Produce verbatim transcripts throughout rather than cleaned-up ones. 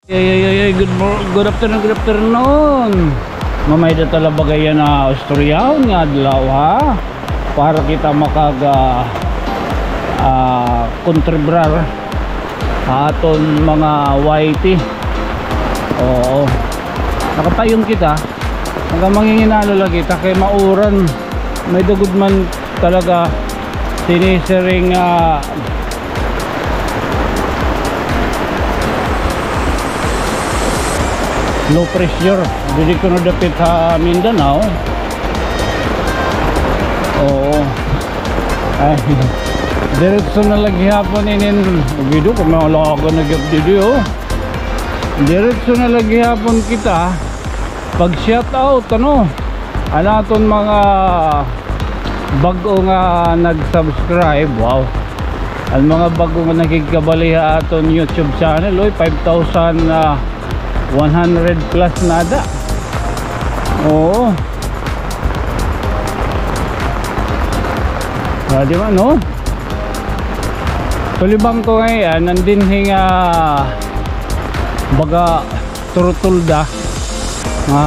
Ay, ay, ay, ay, good mor-, good afternoon, good afternoon. May-ada ta la baga yana istoryahon nga adlaw, ha? Para kita makaga, ah, kontribrar ha aton mga Y T. Oo. Nakapayong kita. Hanggang manginginalo la kita kay mauran. May-ada gud man talaga sinisiring, ah, low pressure. Diri kuno dapit ha Mindanao. Oo. Ay, diretso na la gihapon inin video kay mga laga na gyud didi, oh. Diretso na la gihapon kita. Pag-shout out, ano, an aton mga bag-o nga nag-subscribe, wow. An mga bag-o nga nakigkabali ha aton YouTube channel, oy, five thousand, ah, one hundred plus na ada. Oo. Ah, di ba, no? Kulibang ko ngay-an, nandinhi nga baga turutulda nga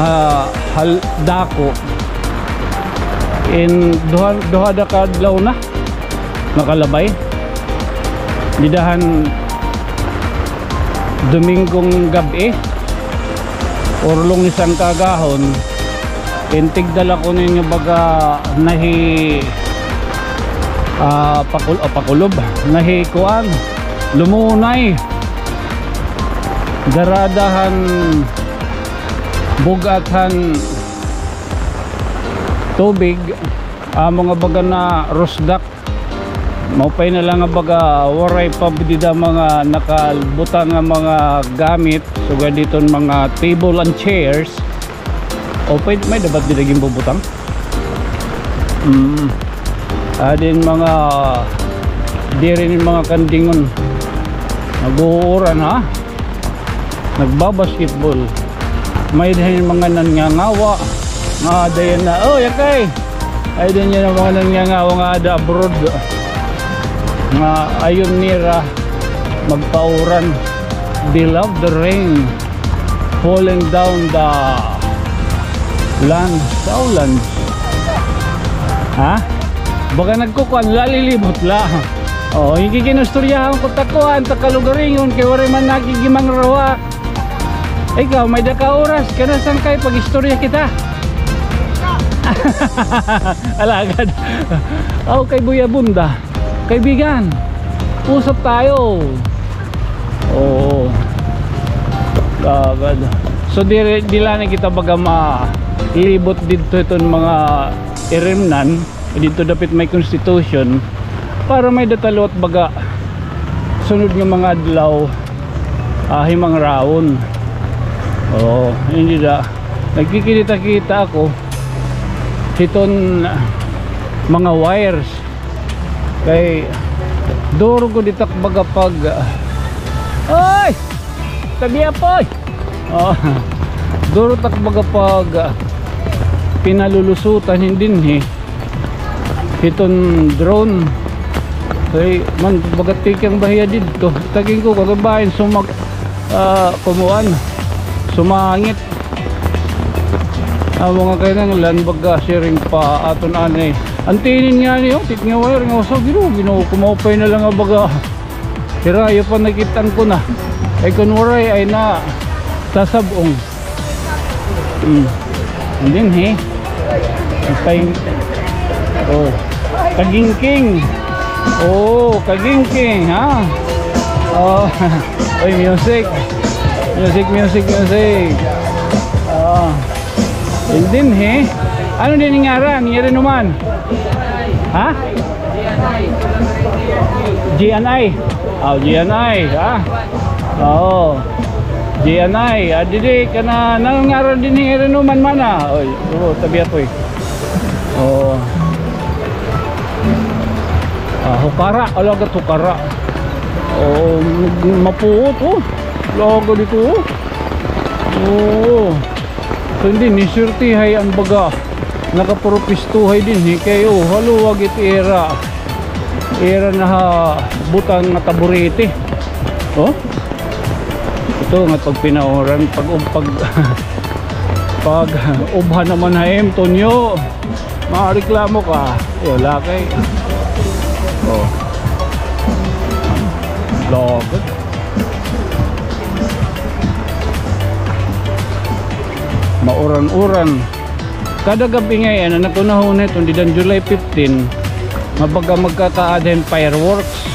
hal-, dako. In duha, duha da ka adlaw na nakalabay. Dida han Domingong gab-i or Lunes an kaagahon. In tigda la kuno ini nga baga nahi, ah, pakul-, ah, pakulob, nahi kuan, lumunay. Darada han bug-at han tubig, amo nga baga na-rusdak. Maupay na la nga baga waray pa dida mga nakabutang nga mga gamit, sugad diton mga table and chairs. O pwede, may-ada ba dida ginbubutang? Mm. Adi an mga, diri ni mga kandingon. Nag-uuran, ha? Nagbabasketball. May-ada hin mga nangangawa. Nga ada yana, oh, yakay. Ay, ada yana mga nangangawa nga ada abroad. Nga ayon nira magpauran. They love the rain falling down the lands. Oh, lands. Ha? Baga nagkukuan la, lilibot la. Oh, ikikinistoryahan ko ta kuan, ta kalugaringon, kay waray man nakigimangrawa. Ikaw, may-ada ka oras, kana sangkay pag-istorya kita. Alagad. Aw, kay Boy Abunda. Kaibigan, usap tayo. Oo. Alagad. So, diri, diri la ni kita baga malibot didto hiton mga irimnan. Didto dapit may Constitution, para may-ada ta liwat baga sunod nga mga adlaw, ah, himangrawon. Oo, ini da. Nagkikita-kita ako hiton mga wires. Kay duro gud it ak baga pag, ah, ay! Tabi, apoy! Oh, duro it ak baga pag, ah, pinalulusutan hin dinhi hiton drone. Kay man, baga tikang bahiya didto. Tagin ko, kagabahin, sumak-, ah, kumuan, sumangit. Amo nga kinahanglan baga siring pa aton anay. An tinin ngani, oh, tit nga wire nga usa, Ginoo, Ginoo, kumaupay na la nga baga. Hirayo pa nakit-an ko na. Ay, kun waray, ay na, sasab-ong. Hmm. And then, he? Ang pay-, oh. Kagingking. Oh, kagingking, ha? Oh. Oy, music. Music, music, music. Oh. And then, he? Ano din yung ngaran? Yung rin naman? Ha? G N I. Oh, G N I, ha? Oo. G N I. Ah, didi, kana, nangangaran dinhi nga rinuman man, ah. Oy, oo, tabi ako, eh. Oo. Ah, hukara. Alagad hukara. Oo, mapuot, oh. Alagad ito, oh. Oo. So, hindi, ni swerte hay an baga nakapropistuhay dinhi kay, oh, haluag it ira. Ira na ha butang nga taburete. Oh? Ito nga pagpinauran, pag, pag, pag ubhan naman ha im, Tonyo. Mareklamo ka. Yo, lakay. Oh. Lagod. Mauran-uran. Kada gab-i ngay-an, an ako nahunahuna iton dida han July fifteen, nga baga magkakaada hin fireworks,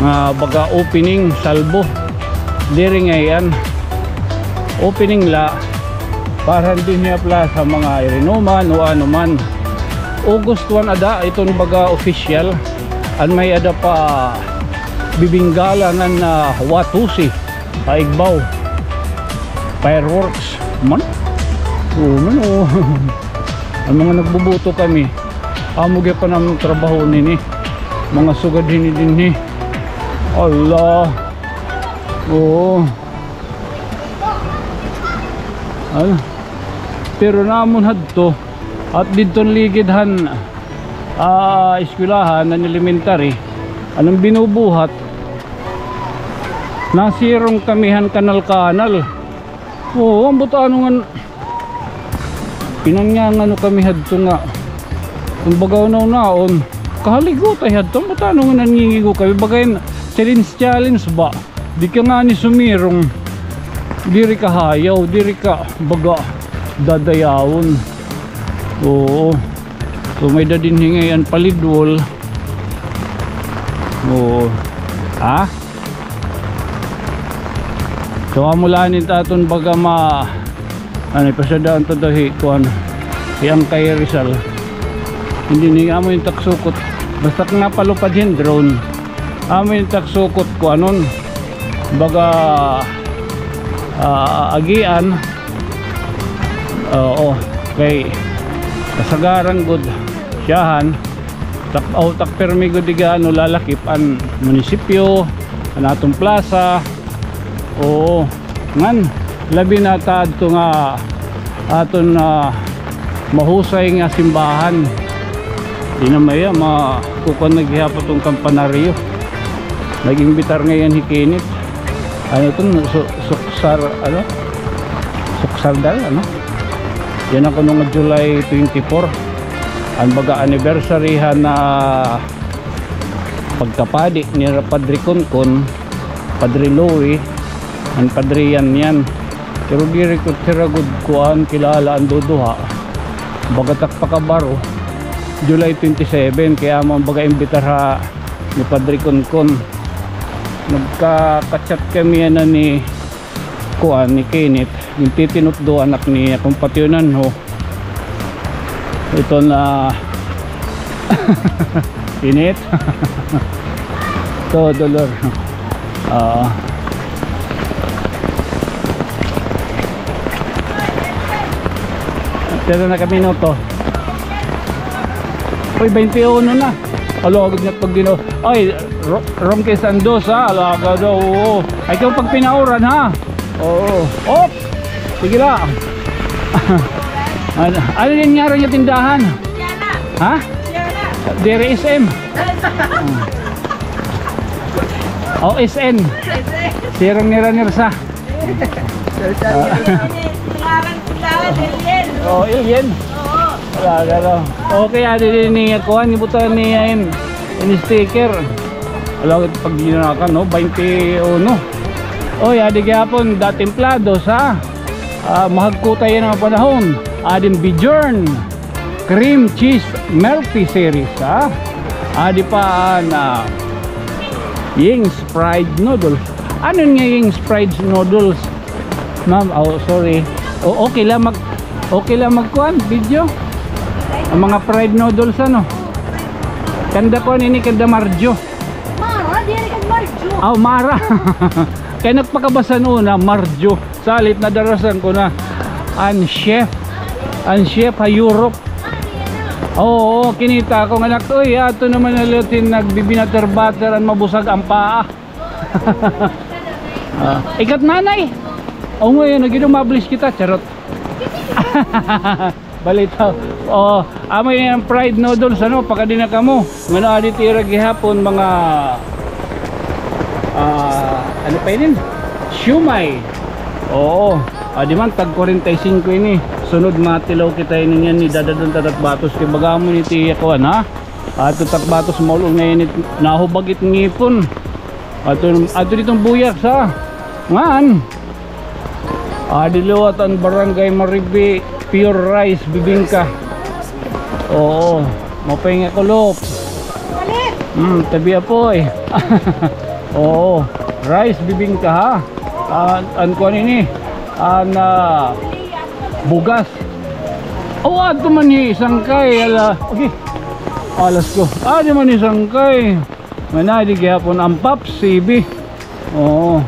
nga baga opening, salbo. Diri ngay-an. Opening la, para dinhi ha plaza, mga irinuman o ano man. August one ada, iton baga official. An may-ada pa bibinggala ngan, ah, Watusi. Ha igbaw. Fireworks man. Oo man, oo. An mga nagbuboto kami, amo gihapon an trabaho nini. Mga sugad hini dinhi. Hala. Oo. Ano? Pero namon hadto, at didton ligid han, ah, eskwelahan, han elementary, an binubuhat, nasirong kami han kanal-kanal. Oo, ambot ano ngan, pinangangano kami hadto nga, kumbaga, hunahunaon, kahaligutay hadto, ambot ano ngan nangingigo kami, baga hin challenge-challenge ba? Di ka ngani sumirong, diri ka hayaw, diri ka baga dadayawon. Oo. So, may-ada dinhi ngay-an palidwol. Oo. Ha? So, amo la ini it aton baga ma-, ano, ipasadaon ta daw hi kuan, hi Angkay Rizal. Dinhi, amo ini it ak sukot. Basta nga palupad hin drone. Amo ini it ak sukot kuanon. Baga, ah, agian. Oo, kay kasagaran gud siyahan. Tak-, aw, tak pirmi gud iga, ano, lalakip an munisipyo, an aton plaza. Oo. Ngan, labi na ta adto nga aton, ah, mahusay nga simbahan. Di na maya, makukuan na gihapon iton kampanaryo. Nag-imbitar ngay-an hi Kenneth. Ano iton? Su-, suksar, ano? Suksardal, ano? Yana kuno nga July twenty-four. An baga anniversary han, ah, pagkapadi nira Padre Concon, Padre Louie, an Padre Yan Yan. Pero diri ko hira gud kuan kilala an duduha. Baga tak pakabaro, July twenty-seven, kay amo an baga imbitar ha ni Padre Concon. Nagka-chat kami yana ni kuan, ni Kenneth, gintitinutdo an ak ni akon patiyunan ho. Ito na init. Ito, dolor. Oo. Pira na ka minuto? Uy, baynte uno na. Alo, agad nga pag gino-, ay, Ro-, Rom kay Sandos, ha? Alaga daw, oo. Ay, ikaw pagpinauran, ha? Oo. Op! Sige la. Ano, ano yun nga rin yung tindahan? Ha? Diri S M. O, S N. Sirong nira nirsa. Ngaran ko lahat, Alien. Oh, Alien. Oo. Wala, wala. Okay, adi din ni kuan, ibutan ni, ah, in, in sticker. Wala, pag yun na ka, no? Baynte uno. Oy, adi gihapon, dating plados, ha? Ah, mahagkutay yana nga panahon. Adin Bijuan. Cream cheese Murphy series, ha? Adi pa an, ah, Ying's fried noodles. Ano nga Ying's fried noodles? Ma'am, oh, sorry. O, okay lang mag-, okay lang magkuan, video? An mga fried noodles, ano? Kanda kuan ini, kanda Marjo. Mara, diri kag Marjo. Aw, Mara. Kay nagpakabasa nuon na Marjo. Salit nadarasan ko na an chef. An chef ha Europe. Oo, kinita ko nga anak, uy, ato naman na lahat hin nagbibinater-bater an mabusag an paa. Ah, ikat nanay. O, ngayon, nagidumablis kita, charot. Balitaw. Oh, amo ini an fried noodles, ano, pakadi na kamo. Ngano adi it ira gihapon, mga, ah, ano pa inin? Siomai. Oo. Adi man, tag kwarenta y singko ini. Sunod, matilaw kita ini niyan, ni dadad-on ta Tatbatos kay baga amo ini it iya kuan, ha? Adto Tatbatos, maul-ol ngay-an it, nahubag it ngipon. Adto, adto didto buyak sa ngan. Adi liwat an Barangay Maribi, pure rice bibingka. Oo, maupay nga kulop. Hmm, tabi, apoy. Oo, rice bibingka, ha? An, an kuan ini, an, ah, bugas. O, adto man hi Sangkay, ala. Okay. Alas ko. Adi man hi Sangkay. May na, di gihapon an Pops C B. Oo.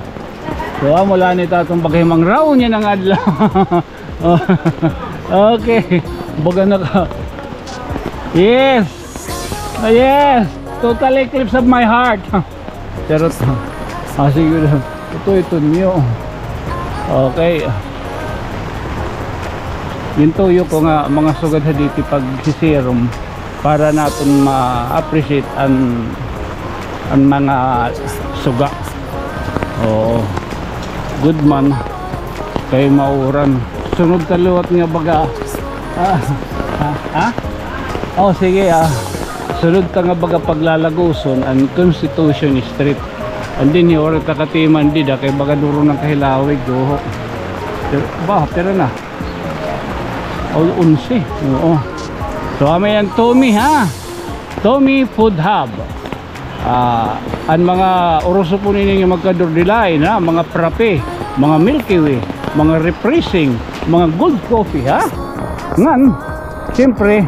So, amo la ini it aton paghimangrawon yana nga adlaw. Okay. Baga naka-, yes. Ah, yes. Total eclipse of my heart. Charot. Ah, sige. Ito, ito niyo. Okay. Gintuyo ko nga mga sugad ha didi pagsisirom para naton ma-appreciate an, an mga suga. Oo. Good man. Kay mauran. Sunod ta liwat nga baga. Ah, ah, ah? Oh, sige, ah. Sunod ta nga baga paglalaguson an Constitution Street. And then, waray ta katiman dida kay baga duro na an kahilawig, oho. Pero, ba, pero na. O, onse. Oo. So, amo yana an Tommy, ha? Tommy Food Hub. Ah, an mga uruso po nini nga magkadurdilain, ha, mga frappe, mga Milky Way, mga refreshing, mga good coffee, ha? Ngan, siyempre,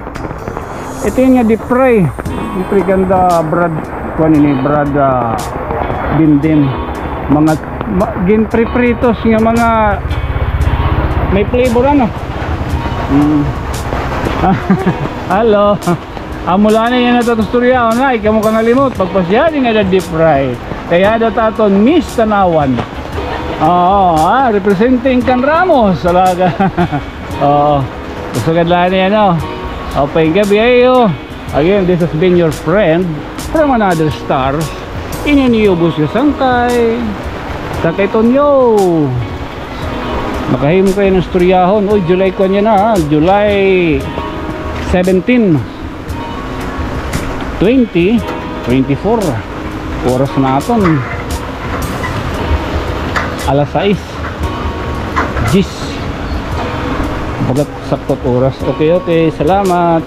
ito nga deep fry. Siyempre, ganda, Brad, kuan ini, Brad, ah, Bindin. Mga, ma-, ginpripritos nga mga may flavor, ano? Mm. Hello. Amo la ini an aton istoryahon, ha, ikaw mo kangalimot pagpasya dinhi nga deep fry. Kay ada it aton Miss Tanauan. Oo, ha, representing kan Ramos, talaga. Oo. Gusto ka la ini, ano? O, pahinga gihap, iyo. Again, this has been your friend from another star. Ini an iyo boss nga Sangkay. Sangkay Tonyo. Nakahimo kay hin istoryahon. Uy, July kuan yana, ha? July seventeen, twenty twenty-four. Oras naton alas sais. Diyes. Baga sakto it oras. Okay, okay. Salamat.